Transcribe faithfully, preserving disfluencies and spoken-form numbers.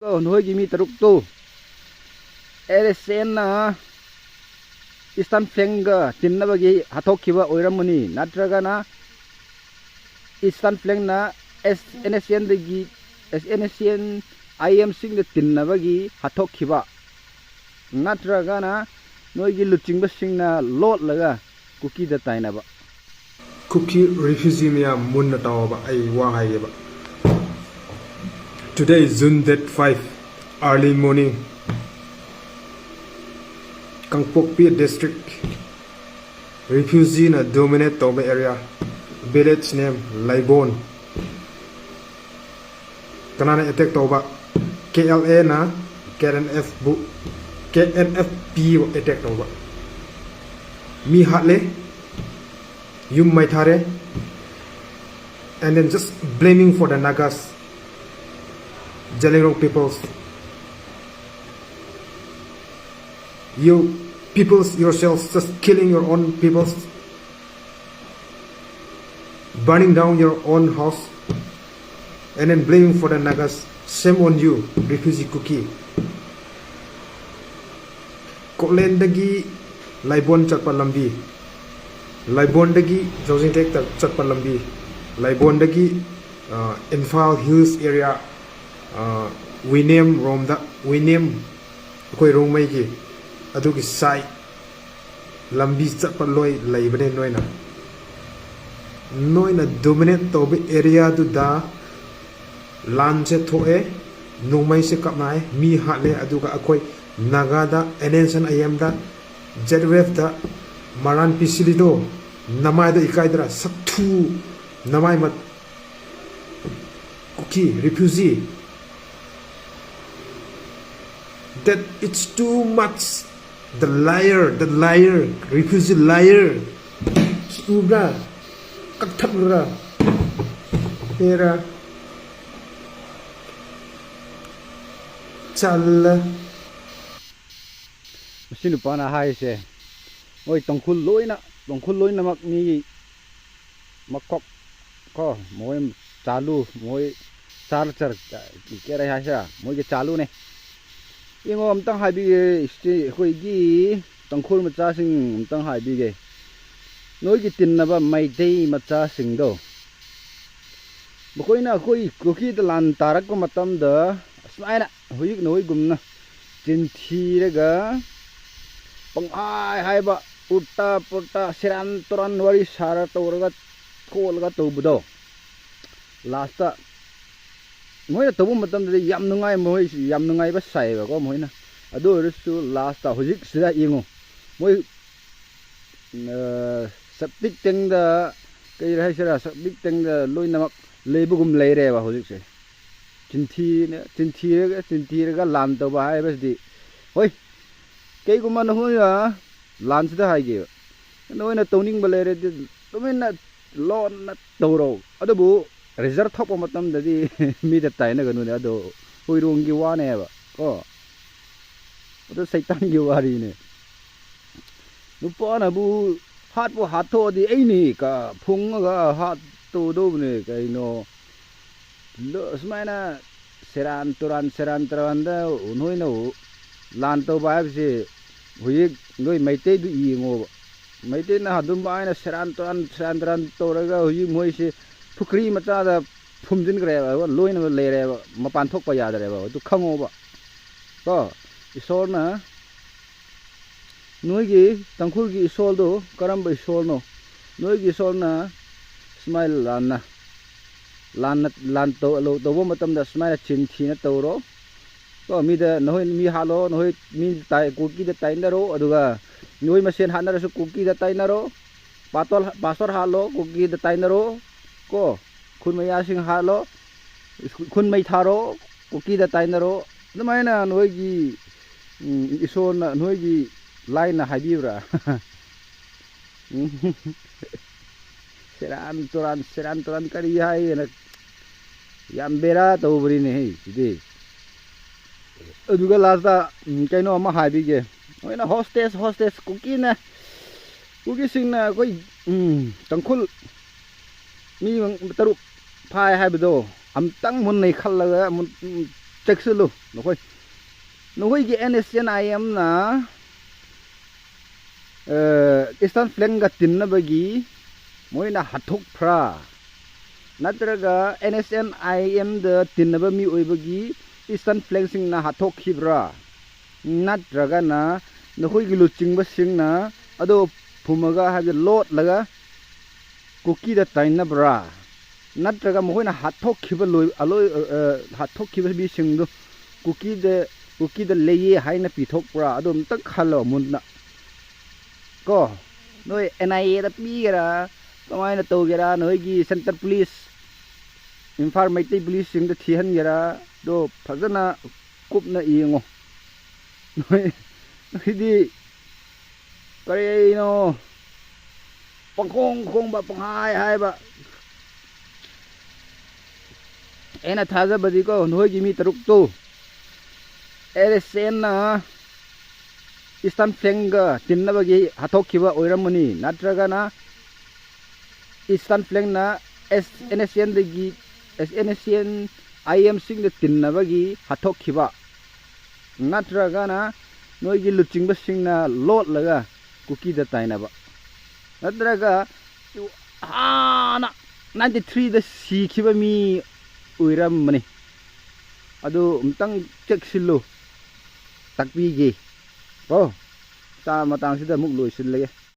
ꯅꯈꯣꯏꯒꯤ ꯃꯤ ꯇꯔꯨꯛꯇꯨ and S ꯑꯦꯟꯅ eastern ꯐ꯭ꯂꯦꯡꯒ ꯇꯤꯟꯅꯕꯒꯤ ꯍꯥꯠꯇꯣꯛꯈꯤꯕ ꯑꯣꯏꯔꯝꯃꯅꯤ, ꯅꯠꯇ꯭ꯔꯒꯅ ꯏꯁꯇꯔꯟ ꯐ꯭ꯂꯦꯡꯅ ꯑꯦꯟ ꯑꯦꯁ ꯑꯦꯟꯗꯒꯤ, ꯑꯦꯟ ꯑꯦꯁ ꯑꯦꯟ ꯑꯥꯏ ꯑꯦꯝꯁꯤꯡꯗ ꯇꯤꯟꯅꯕꯒꯤ ꯍꯥꯠꯇꯣꯛꯈꯤꯕ, ꯅꯠꯇ꯭ꯔꯒꯅ ꯅꯣꯏꯒꯤ ꯂꯨꯆꯤꯡꯕꯁꯤꯡꯅ ꯂꯣꯠꯂꯒ ꯀꯨꯀꯤꯗ ꯇꯥꯏꯅꯕ꯫ ꯀꯨꯀꯤ ꯔꯤꯐ꯭ꯌꯨꯖꯤ ꯃꯌꯥꯝ, ꯃꯨꯟꯅ ꯇꯥꯎꯑꯣꯕ, ꯑꯩ ꯋꯥ ꯍꯥꯏꯒꯦꯕ꯫ Today is June date five, early morning, Kangpokpi district, ꯔꯤꯐ꯭ꯌꯨꯖꯤꯅ dominate ꯇꯧꯕ area, village name ꯂꯥꯏꯕꯣꯟ꯫ ꯀꯅꯥꯅ attack ꯇꯧꯕ? ꯀꯦ ꯑꯦꯜ ꯑꯦꯅ ꯀꯦ ꯑꯦꯟ ꯑꯦꯐ ꯕꯨ, ꯀꯦ ꯑꯦꯟ ꯑꯦꯐ ꯄꯤꯕꯨ attack ꯇꯧꯕ꯫ ꯃꯤ ꯍꯥꯠꯂꯦ, ꯌꯨꯝ ꯃꯩ ꯊꯥꯔꯦ, and then just blaming for the Nagas, Zeliangrong peoples. You peoples yourselves just killing your own peoples, burning down your own house, and then blaming for the Nagas. Shame on you, refugee Kuki. ꯀꯣꯛꯂꯦꯟꯗꯒꯤ ꯂꯥꯏꯕꯣꯟ ꯆꯠꯄ ꯂꯝꯕꯤ, ꯂꯥꯏꯕꯣꯟꯗꯒꯤ ꯖꯣꯖꯤꯡꯇꯦꯛꯇ ꯆꯠꯄ ꯂꯝꯕꯤ, ꯂꯥꯏꯕꯣꯟꯗꯒꯤ, ꯑ, Imphal hills area, ꯑ, ꯋꯤꯅꯦꯝ ꯔꯣꯝꯗ, ꯋꯤꯅꯦꯝ ꯑꯩꯈꯣꯏ ꯔꯣꯡꯃꯩꯒꯤ ꯑꯗꯨꯒꯤ side ꯂꯝꯕꯤ ꯆꯠꯄ ꯂꯣꯏ ꯂꯩꯕꯅꯦ꯫ ꯅꯣꯏꯅ, ꯅꯣꯏꯅ dominate ꯇꯧꯕ ꯑꯦꯔꯤꯌꯥꯗꯨꯗ ꯂꯥꯟꯁꯦ ꯊꯣꯛꯑꯦ, ꯅꯣꯡꯃꯩꯁꯦ ꯀꯥꯞꯅꯩ, ꯃꯤ ꯍꯥꯠꯂꯦ, ꯑꯗꯨꯒ ꯑꯩꯈꯣꯏ ꯅꯥꯒꯥꯗ, ꯑꯦꯟ ꯑꯦꯟ ꯑꯥꯏ ꯑꯦꯝꯗ, ꯖꯦꯠ ꯑꯦꯐ ꯑꯦꯐꯇ ꯃꯔꯥꯟ ꯄꯤꯁꯤꯜꯂꯤꯗꯣ, ꯅꯃꯥꯏꯗ ꯏꯀꯥꯏꯗ꯭ꯔꯥ? ꯁꯛꯊꯨ, ꯅꯃꯥꯏ ꯃꯠ-, ꯀꯨꯀꯤ refugee, that it's too much. The liar, the liar, refugee liar. ꯎꯕ꯭ꯔꯥ? ꯀꯛꯊꯠꯂꯨꯔꯥ? ꯍꯦꯔꯥ꯫ ꯆꯜꯂ꯫ ꯃꯁꯤ ꯅꯨꯄꯥꯅ ꯍꯥꯏꯁꯦ, ꯃꯣꯏ ꯇꯥꯡꯈꯨꯜ ꯂꯣꯏꯅ, ꯇꯥꯡꯈꯨꯜ ꯂꯣꯏꯅꯃꯛ ꯃꯤ ꯃꯀꯣꯛ ꯀꯣ, ꯃꯣꯏ ꯆꯥꯂꯨ, ꯃꯣꯏ ꯆꯥꯔ ꯆꯥꯔ ꯀꯩ ꯍꯥꯏꯁꯤꯔꯥ, ꯃꯣꯏꯒꯤ ꯆꯥꯂꯨꯅꯦ꯫ ꯌꯦꯡꯉꯣ, ꯑꯝꯇꯪ ꯍꯥꯏꯕꯤꯒꯦ, ꯏꯁꯇꯤ-, ꯑꯩꯈꯣꯏꯒꯤ ꯇꯥꯡꯈꯨꯜ ꯃꯆꯥꯁꯤꯡ ꯑꯝꯇꯪ ꯍꯥꯏꯕꯤꯒꯦ꯫ ꯅꯣꯏꯒꯤ ꯇꯤꯟꯅꯕ ꯃꯩꯇꯩ ꯃꯆꯥꯁꯤꯡꯗꯣ, ꯃꯈꯣꯏꯅ ꯑꯩꯈꯣꯏ ꯀꯨꯀꯤꯗ ꯂꯥꯟ ꯇꯥꯔꯛꯄ ꯃꯇꯝꯗ ꯑꯁꯨꯃꯥꯏꯅ ꯍꯧꯖꯤꯛ ꯅꯣꯏꯒꯨꯝꯅ ꯆꯤꯟꯊꯤꯔꯒ ꯄꯪꯍꯥꯏ ꯍꯥꯏꯕ, ꯎꯜꯇꯥ ꯄꯨꯜꯇꯥ ꯁꯦꯔꯥꯟ ꯇꯨꯔꯥꯟ ꯋꯥꯔꯤ ꯁꯥꯔ ꯇꯧꯔꯒ ꯈꯣꯠꯂꯒ ꯇꯧꯕꯗꯣ, ꯂꯥꯁꯇ ꯃꯣꯏꯅ ꯇꯧꯕ ꯃꯇꯝꯗꯗꯤ ꯌꯥꯝ ꯅꯨꯡꯉꯥꯏ, ꯃꯣꯏꯁꯤ ꯌꯥꯝ ꯅꯨꯡꯉꯥꯏꯕ ꯁꯥꯏꯌꯦꯕꯀꯣ ꯃꯣꯏꯅ꯫ ꯑꯗꯨ ꯑꯣꯏꯔꯁꯨ ꯂꯥꯁꯇ ꯍꯧꯖꯤꯛꯁꯤꯗ ꯌꯦꯡꯉꯨ, ꯃꯣꯏ, ꯑ, ꯁꯞꯇꯤꯛ ꯇꯦꯡꯗ, ꯀꯩ ꯍꯥꯏꯁꯤꯔꯥ, ꯁꯞꯇꯤꯛ ꯇꯦꯡꯗ ꯂꯣꯏꯅꯃꯛ ꯂꯩꯕꯒꯨꯝ ꯂꯩꯔꯦꯕ ꯍꯧꯖꯤꯛꯁꯦ꯫ ꯆꯤꯟꯊꯤꯅ, ꯆꯤꯟꯊꯤꯔꯒ, ꯆꯤꯟꯊꯤꯔꯒ ꯂꯥꯟ ꯇꯧꯕ ꯍꯥꯏꯕꯁꯤꯗꯤ, ꯍꯣꯏ, ꯀꯩꯒꯨꯝꯕ ꯅꯈꯣꯏꯅ ꯂꯥꯟꯁꯤꯗ ꯍꯥꯏꯒꯦꯕ, ꯅꯈꯣꯏꯅ ꯇꯧꯅꯤꯡꯕ ꯂꯩꯔꯗꯤ ꯇꯨꯃꯤꯟꯅ ꯂꯣꯟꯅ ꯇꯧꯔꯣ, ꯑꯗꯨꯕꯨ ꯔꯤꯖꯜ ꯊꯣꯛꯄ ꯃꯇꯝꯗꯗꯤ ꯃꯤꯗ ꯇꯥꯏꯅꯒꯅꯨꯅꯦ꯫ ꯑꯗꯣ ꯍꯨꯏꯔꯣꯡꯒꯤ ꯋꯥꯅꯦꯕ ꯀꯣ, ꯑꯗꯨ ꯁꯩꯇꯥꯟꯒꯤ ꯋꯥꯔꯤꯅꯦ꯫ ꯅꯨꯄꯥꯅꯕꯨ ꯍꯥꯠꯄꯨ ꯍꯥꯠꯊꯣꯛꯑꯗꯤ ꯑꯩꯅꯤ ꯀ ꯐꯨꯡꯉꯒ ꯍꯥꯠꯇꯧꯗꯧꯕꯅꯦ ꯀꯩꯅꯣ꯫ ꯂꯣ-, ꯑꯁꯨꯃꯥꯏꯅ ꯁꯦꯔꯥꯟ ꯇꯨꯔꯥꯟ, ꯁꯦꯔꯥꯟ ꯇꯨꯔꯥꯟꯗ ꯅꯣꯏꯅ ꯂꯥꯟ ꯇꯧꯕ ꯍꯥꯏꯕꯁꯦ ꯍꯧꯖꯤꯛ ꯅꯣꯏ ꯃꯩꯇꯩꯗꯨ ꯌꯦꯡꯉꯣꯕ꯫ ꯃꯩꯇꯩꯅ ꯑꯗꯨꯝ ꯍꯥꯏꯅ ꯁꯦꯔꯥꯟ ꯇꯨꯔꯥꯟ, ꯁꯦꯔꯥꯟ ꯇꯨꯔꯥꯟ ꯇꯧꯔꯒ ꯍꯧꯖꯤꯛ ꯃꯣꯏꯁꯦ ꯄꯨꯈ꯭ꯔꯤ ꯃꯆꯥꯗ ꯐꯨꯝꯖꯤꯟꯈ꯭ꯔꯦꯕ, ꯂꯣꯏꯅꯃꯛ ꯂꯩꯔꯦꯕ, ꯃꯄꯥꯟ ꯊꯣꯛꯄ ꯌꯥꯗ꯭ꯔꯦꯕ꯫ ꯑꯗꯨ ꯈꯪꯉꯣꯕ ꯀꯣ꯫ ꯏꯁꯣꯔꯅ, ꯅꯣꯏꯒꯤ ꯇꯥꯡꯈꯨꯜꯒꯤ ꯏꯁꯣꯔꯗꯣ ꯀꯔꯝꯕ ꯏꯁꯣꯔꯅꯣ? ꯅꯣꯏꯒꯤ ꯏꯁꯣꯔꯅ ꯁꯨꯃꯥꯏꯅ ꯂꯥꯟꯅ, ꯂꯥꯟꯅ, ꯂꯥꯟ ꯇꯧ-, ꯇꯧꯕ ꯃꯇꯝꯗ ꯁꯨꯃꯥꯏꯅ ꯆꯤꯟ ꯊꯤꯅ ꯇꯧꯔꯣ ꯀꯣ꯫ ꯃꯤꯗ ꯅꯈꯣꯏ ꯃꯤ ꯍꯥꯠꯂꯣ, ꯅꯈꯣꯏ ꯃꯤ ꯇꯥꯏ-, ꯀꯨꯀꯤꯗ ꯇꯥꯏꯅꯔꯣ, ꯑꯗꯨꯒ ꯅꯈꯣꯏ ꯃꯁꯦꯟ ꯍꯥꯠꯅꯔꯁꯨ ꯀꯨꯀꯤꯗ ꯇꯥꯏꯅꯔꯣ꯫ ꯄꯥꯇꯣꯜ-, ꯄꯥꯁꯇꯣꯔ ꯍꯥꯠꯂꯣ, ꯀꯨꯀꯤꯗ ꯇꯥꯏꯅꯔꯣ ꯀꯣ꯫ ꯈꯨꯟ ꯃꯌꯥꯁꯤꯡ ꯍꯥꯠꯂꯣ, ꯈꯨꯟ ꯃꯩ ꯊꯥꯔꯣ, ꯀꯨꯀꯤꯗ ꯇꯥꯏꯅꯔꯣ꯫ ꯑꯗꯨꯃꯥꯏꯅ ꯅꯣꯏꯒꯤ, ꯎꯝ, ꯏꯁꯣꯔꯅ, ꯅꯣꯏꯒꯤ ꯂꯥꯏꯅ ꯍꯥꯏꯕꯤꯕ꯭ꯔꯥ? ꯎꯝ꯫ ꯁꯦꯔꯥꯟ ꯇꯨꯔꯥꯟ, ꯁꯦꯔꯥꯟ ꯇꯨꯔꯥꯟ ꯀꯔꯤ ꯍꯥꯏꯌꯦꯅ ꯌꯥꯝ ꯕꯦꯔꯥ ꯇꯧꯕꯅꯤꯅꯦ ꯍꯦ ꯁꯤꯗꯤ꯫ ꯑꯗꯨꯒ ꯂꯥꯁꯇ, ꯎꯝ, ꯀꯩꯅꯣ ꯑꯃ ꯍꯥꯏꯕꯤꯒꯦ꯫ ꯃꯣꯏꯅ ꯍꯣꯁꯇꯦꯁ, ꯍꯣꯁꯇꯦꯁ, ꯀꯨꯀꯤꯅ, ꯀꯨꯀꯤꯁꯤꯡꯅ ꯑꯩꯈꯣꯏ, ꯎꯝ, ꯇꯥꯡꯈꯨꯜ ꯃꯤ ꯇꯔꯨꯛ ꯐꯥꯏ ꯍꯥꯏꯕꯗꯣ, ꯑꯝꯇꯪ ꯃꯨꯟꯅ ꯈꯜꯂꯒ ꯃꯨꯟ-, ꯎꯝ, ꯆꯦꯛꯁꯤꯜꯂꯨ ꯅꯈꯣꯏ꯫ ꯅꯈꯣꯏꯒꯤ NSCN-IM-ꯅ, ꯑ, Eastern Flank-ꯒ ꯇꯤꯟꯅꯕꯒꯤ ꯃꯣꯏꯅ ꯍꯥꯠꯇꯣꯛꯄ꯭ꯔꯥ? ꯅꯠꯇ꯭ꯔꯒ NSCN-IM-ꯗ ꯇꯤꯟꯅꯕ ꯃꯤ ꯑꯣꯏꯕꯒꯤ Eastern Flank-ꯁꯤꯡꯅ ꯍꯥꯠꯇꯣꯛꯈꯤꯕ꯭ꯔꯥ? ꯅꯠꯇ꯭ꯔꯒꯅ ꯅꯈꯣꯏꯒꯤ ꯂꯨꯆꯤꯡꯕꯁꯤꯡꯅ ꯑꯗꯨ ꯐꯨꯝꯃꯒ, ꯍꯥꯏꯕꯗꯤ ꯂꯣꯠꯂꯒ, ꯀꯨꯀꯤꯗ ꯇꯥꯏꯅꯕ꯭ꯔꯥ? ꯅꯠꯇ꯭ꯔꯒ ꯃꯈꯣꯏꯅ ꯍꯥꯠꯇꯣꯛꯈꯤꯕ ꯂꯣꯏ-, ꯑꯂꯣꯏ-, ꯑ, ꯍꯥꯠꯇꯣꯛꯈꯤꯕ ꯃꯤꯁꯤꯡꯗꯨ ꯀꯨꯀꯤꯗ, ꯀꯨꯀꯤꯗ ꯂꯩꯌꯦ ꯍꯥꯏꯅ ꯄꯤꯊꯣꯛꯄ꯭ꯔꯥ? ꯑꯗꯨ ꯑꯝꯇꯪ ꯈꯜꯂꯣ ꯃꯨꯟꯅ꯫ ꯀꯣ, ꯅꯣꯏ NIA-ꯗ ꯄꯤꯒꯦꯔꯥ, ꯀꯃꯥꯏꯅ ꯇꯧꯒꯦꯔꯥ, ꯅꯣꯏꯒꯤ Central Police, ꯏꯝꯐꯥꯜ ꯃꯩꯇꯩ Police-ꯁꯤꯡꯗ ꯊꯤꯍꯟꯒꯦꯔꯥ, ꯑꯗꯣ ꯐꯖꯅ ꯀꯨꯞꯅ ꯌꯦꯡꯉꯣ꯫ ꯅꯣꯏ, ꯅꯣꯏꯗꯤ ꯀꯔꯤꯅꯣ ꯄꯪꯈꯣꯡ ꯈꯣꯡꯕ, ꯄꯪꯍꯥꯏ ꯍꯥꯏꯕ? ꯑꯩꯅ ꯊꯥꯖꯕꯗꯤꯀꯣ, ꯅꯈꯣꯏꯒꯤ ꯃꯤ ꯇꯔꯨꯛꯇꯨ NSCN-ꯅ Eastern Flank-ꯒ ꯇꯤꯟꯅꯕꯒꯤ ꯍꯥꯠꯇꯣꯛꯈꯤꯕ ꯑꯣꯏꯔꯝꯃꯅꯤ, ꯅꯠꯇ꯭ꯔꯒꯅ Eastern Flank-ꯅ NSCN-ꯗꯒꯤ, NSCN-IM-ꯁꯤꯡꯗ ꯇꯤꯟꯅꯕꯒꯤ ꯍꯥꯠꯇꯣꯛꯈꯤꯕ, ꯅꯠꯇ꯭ꯔꯒꯅ ꯅꯣꯏꯒꯤ ꯂꯨꯆꯤꯡꯕꯁꯤꯡꯅ ꯂꯣꯠꯂꯒ ꯀꯨꯀꯤꯗ ꯇꯥꯏꯅꯕ, ꯅꯠꯇ꯭ꯔꯒ ꯍꯥꯟꯅ ninety three-ꯗ ꯁꯤꯈꯤꯕ ꯃꯤ ꯑꯣꯏꯔꯝꯕꯅꯤ꯫ ꯑꯗꯨ ꯑꯃꯨꯛꯇꯪ ꯆꯦꯛꯁꯤꯜꯂꯨ, ꯇꯥꯛꯄꯤꯒꯦ꯫ ꯀꯣ, ꯆꯥ ꯃꯇꯥꯡꯁꯤꯗ ꯑꯃꯨꯛ ꯂꯣꯏꯁꯤꯜꯂꯒꯦ꯫